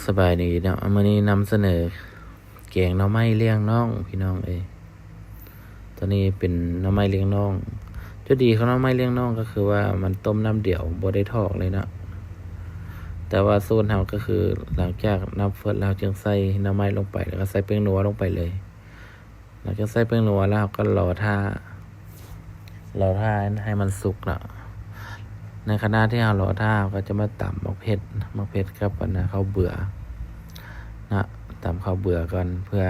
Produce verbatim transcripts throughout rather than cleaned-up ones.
สบายดีเนาะ มื้อนี้นำเสนอแกงหน่อไม้เลี้ยงน้องพี่น้องเอ้ย ตัวนี้เป็นหน่อไม้เลี้ยงน้อง จุดดีของหน่อไม้เลี้ยงน้องก็คือว่ามันต้มน้ำเดียวบ่ได้ทอกเลยเนาะ แต่ว่าสูตรเฮาก็คือหลังจากน้ำเฟือดแล้วจึงใส่หน่อไม้ลงไป แล้วก็ใส่แป้งนัวลงไปเลย หลังจากใส่แป้งนัวแล้วเราก็รอท่า รอท่าให้มันสุกเนาะ ในขณะที่เรารอท่าเราก็จะมาตำหมากเผ็ด หมากเผ็ดกับอันนะข้าวเบือนะ ตำข้าวเบือก่อน เพื่อ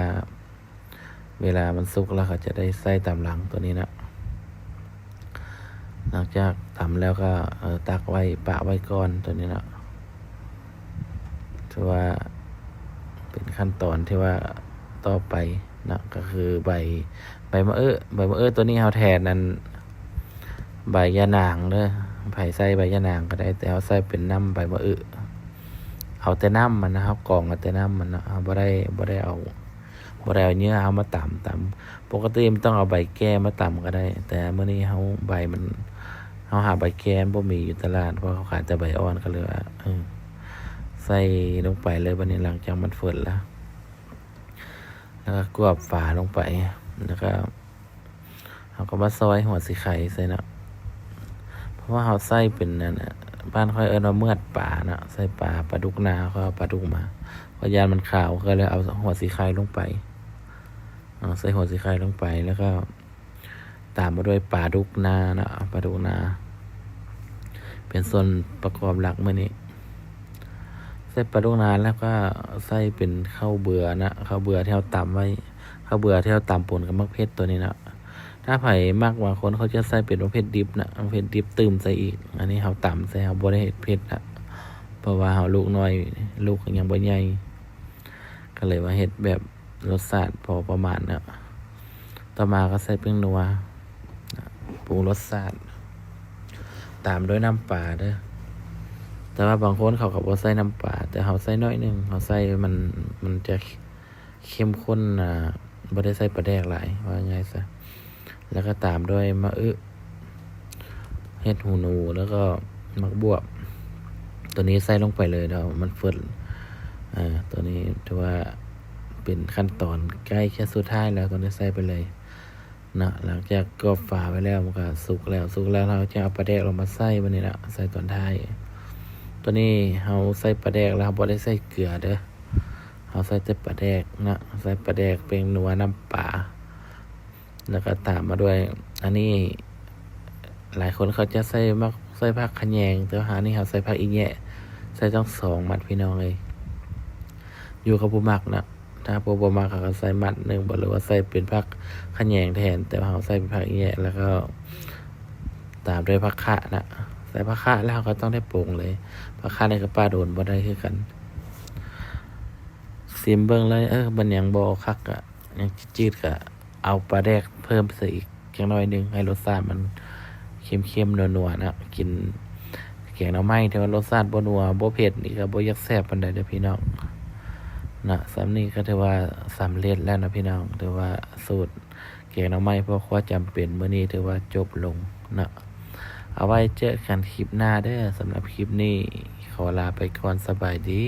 เวลามันสุกแล้วเขาจะได้ใส่ตามหลังตัวนี้นะ หลังจากตำแล้วก็ เออ ตักไว้ปะไว้ก่อนตัวนี้นะ ถือว่าเป็นขั้นตอนที่ว่าต่อไปนะ ก็คือใบ ใบมะเอื้อ ใบมะเอื้อตัวนี้เราแทนนั้น ใบยะนางเด้อ ไผใส่ใบยะนางก็ได้ แต่เราใส่เป็นน้ำใบมะเอื้อ เอาแต่น้ำมันนะครับ กรองเอาแต่น้ำมันนะ เราบ่ได้ บ่ได้เอา บ่ได้เอาเยื่อเรามาตำ ตำ ปกติมันต้องเอาใบแก่มาตำก็ได้ แต่มื้อนี้เราใบมัน เราหาใบแก่บ่มีอยู่ตลาด เพราะเขาขายแต่ใบอ่อน ก็เลยว่า เออ ใส่ลงไปเลย บัดนี้หลังจากมันเฟือดแล้ว แล้วก็กวบฝาลงไป แล้วก็ เราก็มาซอยหัวสีไข่ใส่เนาะ เพราะว่าเราใส่เป็นนั่นน่ะ บ้านข้อยเอิ้นว่าเมือดปลาเนาะ ใส่ปลา ปลาดุกนา ข้อยเอาปลาดุกมา ข้อยย่านมันขาว ก็เลยเอาหัวสีไข่ลงไป เอาใส่หัวสีไข่ลงไป แล้วก็ตามมาด้วยปลาดุกนาเนาะ ปลาดุกนา เป็นส่วนประกอบหลักมื้อนี้ ใส่ปลาดุกนาแล้วก็ใส่เป็นข้าวเบือนะ ข้าวเบือที่เราตำไว้ ข้าวเบือที่เราตำปนกับหมากเผ็ดตัวนี้นะ ถ้าไผมัก บางคนเขาจะใส่เป็นหมากเผ็ดดิบนะ หมากเผ็ดดิบตื่มใส่อีก อันนี้เราตำใส่ เราบ่ได้เฮ็ดเผ็ดนะ เพราะว่าเราลูกน้อย ลูกยังบ่ใหญ่ ก็เลยว่าเฮ็ดแบบรสชาติพอประมาณนะ ต่อมาก็ใส่แป้งนัว ปรุงรสชาติ ตามด้วยน้ำปลาเด้อ แต่ว่าบางคนเขาก็บ่ใส่น้ำปลา แต่เราใส่น้อยหนึ่ง เราใส่มัน มันจะเข้มข้นนะ บ่ได้ใส่ปลาแดกหลาย ว่าง่ายซะ แล้วก็ตามด้วยมะอึ เห็ดหูหนู แล้วก็หมากบวบ ตัวนี้ใส่ลงไปเลย เดี๋ยวมันเฟือด อ่า ตัวนี้ถือว่าเป็นขั้นตอนใกล้แค่สุดท้ายแล้ว ตัวนี้ใส่ไปเลยนะ หลังจากกรอบฝาไว้แล้ว มันก็สุกแล้ว สุกแล้วเราจะเอาปลาแดกลงมาใส่บัดนี้นะ ใส่ตอนท้าย ตัวนี้เราใส่ปลาแดกแล้ว เราบ่ได้ใส่เกลือเด้อ เราใส่แต่ปลาแดกนะ ใส่ปลาแดก แป้งนัว น้ำปลา แล้วก็ตามมาด้วย อันนี้ หลายคนเขาจะใส่มัก ใส่ผักขะแยง แต่ว่าอันนี้เราใส่ผักอีแยะ ใส่ต้องสองมัดพี่น้องเอ้ย อยู่กับผู้มักนะ ถ้าผู้บ่มักเขาก็ใส่มัดหนึ่งบ่ หรือว่าใส่เป็นผักขะแยงแทน แต่ว่าเราใส่เป็นผักอีแยะ แล้วก็ตามด้วยผักคะนะ ใส่ผักคะแล้วเราก็ต้องได้ปรุงเลย ผักคะนี่ก็ปะโดนบ่ได้คือกัน ซิมเบิ่งเลย เออ มันยังบ่คักอะ ยังจืดๆ ก็เอาปลาแดกเพิ่มใส่อีกจักหน่อยหนึ่ง ให้รสชาติมันเค็มๆ นัวๆ นะ กินแกงหน่อไม้ที่ว่ารสชาติบ่นัว บ่เผ็ดนี่ก็บ่อยากแซ่บปานใดเด้อพี่น้องนะ ส่ำนี้ก็ถือว่าสำเร็จแล้วนะพี่น้อง ถือว่าสูตรแกงหน่อไม้พ่อครัวจำเป็นมื้อนี้ถือว่าจบลงนะ เอาไว้เจอกันคลิปหน้าเด้อ สำหรับคลิปนี้ขอลาไปก่อน สบายดี